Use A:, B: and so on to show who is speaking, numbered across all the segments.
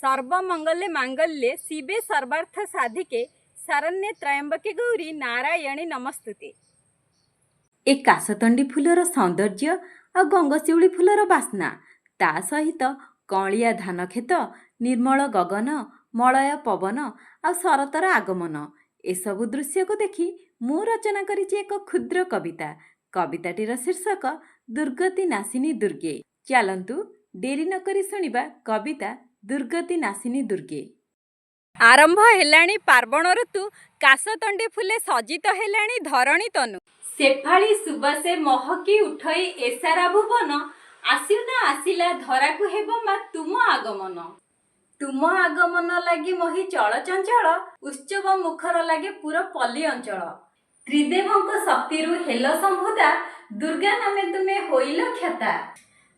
A: ସର୍ବମଙ୍ଗଲେ ମାଙ୍ଗଲ୍ୟେ ଶିବେ ସର୍ବାର୍ଥ ସାଧିକେ ଶରଣ୍ୟେ ତ୍ରୟମ୍ବକେ ଗୌରୀ ନାରାୟଣୀ ନମସ୍ତୁତେ। ଏ କାଶତଣ୍ଡି ଫୁଲର ସୌନ୍ଦର୍ଯ୍ୟ ଆଉ ଗଙ୍ଗଶିଉଳି ଫୁଲର ବାସ୍ନା, ତା ସହିତ କଅଁଳିଆ ଧାନ କ୍ଷେତ, ନିର୍ମଳ ଗଗନ, ମଳୟ ପବନ ଆଉ ଶରତର ଆଗମନ, ଏସବୁ ଦୃଶ୍ୟକୁ ଦେଖି ମୁଁ ରଚନା କରିଛି ଏକ କ୍ଷୁଦ୍ର କବିତା। କବିତାଟିର ଶୀର୍ଷକ ଦୁର୍ଗତି ନାଶିନୀ ଦୁର୍ଗେ। ଚାଲନ୍ତୁ, ଡେରି ନକରି ଶୁଣିବା କବିତା ଦୁର୍ଗତି ନାଶିନୀ ଦୁର୍ଗେ। ଆରମ୍ଭ ହେଲାଣି ପାର୍ବଣ ଋତୁ, କାଶତଣ୍ଡି ଫୁଲେ ସଜିତ ହେଲାଣି ଧରଣୀ ତନୁ। ଶେଫାଳି ସୁବାସେ ମହକି ଉଠଇ ଏ ସାରା ଭୁବନ। ଆଶ୍ୱିନ ଆସିଲା, ଧରାକୁ ହେବ ମା ତୁମ ଆଗମନ। ତୁମ ଆଗମନ ଲାଗି ମହି ଚଳଚଞ୍ଚଳ, ଉତ୍ସବ ମୁଖର ଲାଗେ ପୁର ପଲ୍ଲୀ ଅଞ୍ଚଳ। ତ୍ରିଦେବଙ୍କ ଶକ୍ତିରୁ ହେଲ ସମ୍ଭୂତା, ଦୁର୍ଗା ନାମେ ତୁମେ ହୋଇଲ ଖ୍ୟାତା।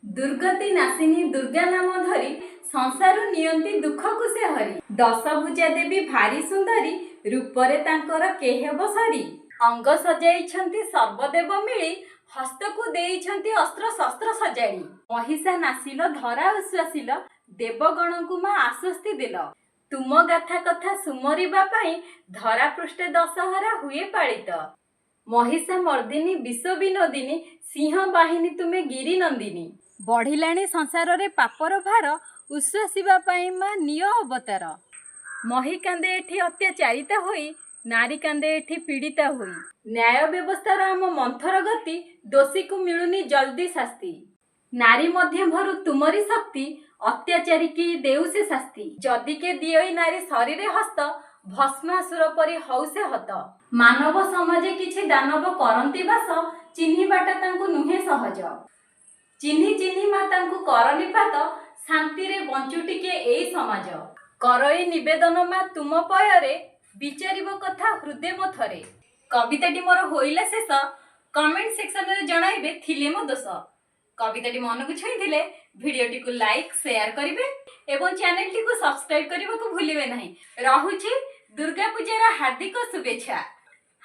A: ଦୁର୍ଗତି ନାଶିନୀ ଦୁର୍ଗା ନାମ ଧରି ସଂସାରୁ ନିଅନ୍ତି ଦୁଃଖକୁ ସେ ହରି। ଦଶଭୁଜା ଦେବୀ ଭାରି ସୁନ୍ଦରୀ, ରୂପରେ ତାଙ୍କର କେ ହେବ ସରି? ଅଙ୍ଗ ସଜାଇଛନ୍ତି ସର୍ବଦେବ ମିଳି, ହସ୍ତକୁ ଦେଇଛନ୍ତି ଅସ୍ତ୍ର ଶସ୍ତ୍ର ସଜାଡ଼ି। ମହିଷା ନାଶିଲ, ଧରା ଉଶ୍ୱାସିଲ, ଦେବଗଣଙ୍କୁ ମା ଆଶ୍ୱସ୍ତି ଦେଲ। ତୁମ ଗାଥା କଥା ସୁମରିବା ପାଇଁ ଧରା ପୃଷ୍ଠେ ଦଶହରା ହୁଏ ପାଳିତ। ମହିଷା ମର୍ଦିନୀ, ବିଶ୍ୱ ବିନୋଦିନୀ, ସିଂହ ବାହିନୀ ତୁମେ ଗିରି ନନ୍ଦିନୀ। ବଢ଼ିଲାଣି ସଂସାରରେ ପାପର ଭାର, ଉଶ୍ୱାସିବା ପାଇଁ ମା ନିଅ ଅବତାର। ମହି କାନ୍ଦେ ଏଠି ଅତ୍ୟାଚାରିତା ହୋଇ, ନାରୀ କାନ୍ଦେ ଏଠି ପୀଡ଼ିତା ହୋଇ। ନ୍ୟାୟ ବ୍ୟବସ୍ଥାର ଆମ ମନ୍ଥର ଗତି, ଦୋଷୀକୁ ମିଳୁନି ଜଲ୍ଦି ଶାସ୍ତି। ନାରୀ ମଧ୍ୟ ଭରୁ ତୁମରି ଶକ୍ତି, ଅତ୍ୟାଚାରୀ କି ଦେଉ ସେ ଶାସ୍ତି। ଯଦି କେ ଦିଅଇ ନାରୀ ଶରୀରେ ହସ୍ତ, ଭସ୍ମାସୁର ପରି ହଉ ସେ ହତ। ମାନବ ସମାଜେ କିଛି ଦାନବ କରନ୍ତି ବାସ, ଚିହ୍ନିବାଟା ତାଙ୍କୁ ନୁହେଁ ସହଜ। ଚିହ୍ନି ଚିହ୍ନି ମା ତାଙ୍କୁ କର ନିପାତ, ଶାନ୍ତିରେ ବଞ୍ଚୁ ଟିକେ ଏଇ ସମାଜ। କରଇ ନିବେଦନ ମା ତୁମ ପୟରେ, ବିଚାରିବ କଥା ହୃଦେ ମୋ ଥରେ। କବିତାଟି ମୋର ହୋଇଲା ଶେଷ। କମେଣ୍ଟ ସେକ୍ସନରେ ଜଣାଇବେ ଥିଲେ ମୋ ଦୋଷ। କବିତାଟି ମନକୁ ଛୁଇଁଥିଲେ ଭିଡ଼ିଓଟିକୁ ଲାଇକ୍, ସେୟାର କରିବେ ଏବଂ ଚ୍ୟାନେଲଟିକୁ ସବସ୍କ୍ରାଇବ କରିବାକୁ ଭୁଲିବେ ନାହିଁ। ରହୁଛି, ଦୁର୍ଗା ପୂଜାର ହାର୍ଦ୍ଦିକ ଶୁଭେଚ୍ଛା।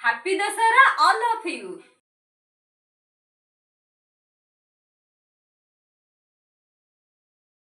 A: Happy Dussehra all of you.